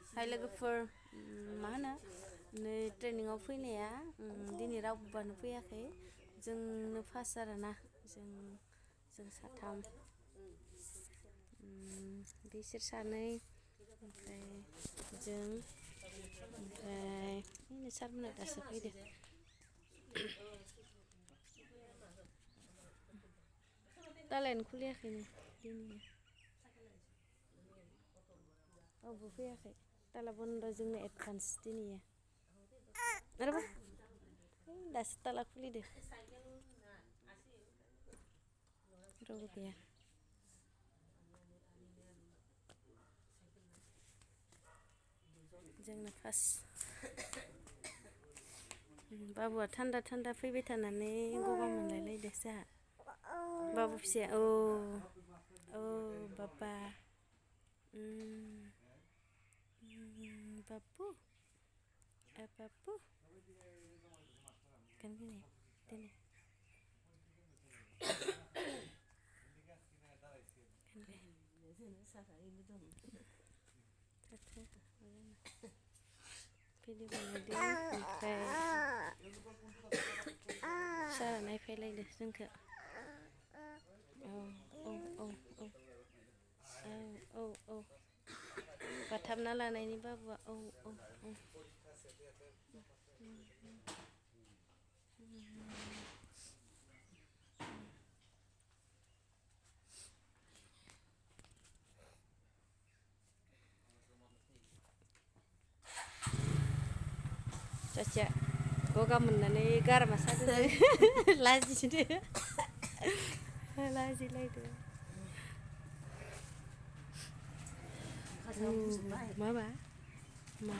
हाय लोगोफोर मा होनो नै ट्रेनिङाव फैनाया दिनै रावबोआनो फैयाखै जोंनो फार्स्ट आरोना जों साथाम बिसोर सानै ओमफ्राय जों ओमफ्राय नै सारमोना दासो फैदो तालायानो खुलियाखैनो दिनै रावबो फैयाखै ताला बन्द जोंनो एडभान्स दिनैयो आरोबा दासो ताला खुलिदो रावबो गैया जोंनो फार्स्ट बाबुआ थान्दा थान्दा फैबाय थानानै गगा मोनलायलायदो जोंहा बाबु फिसाया औ बाबा बाबु बाबु दोनै भिडिअ बानायदो ओमफ्राय सारा नायफैलायदो जोंखो औ बाथाबना लानायनि बाबुआ औ सासेया गगा मोननानै गारामा सादों लाजिदो लाजिलायदो माबा मा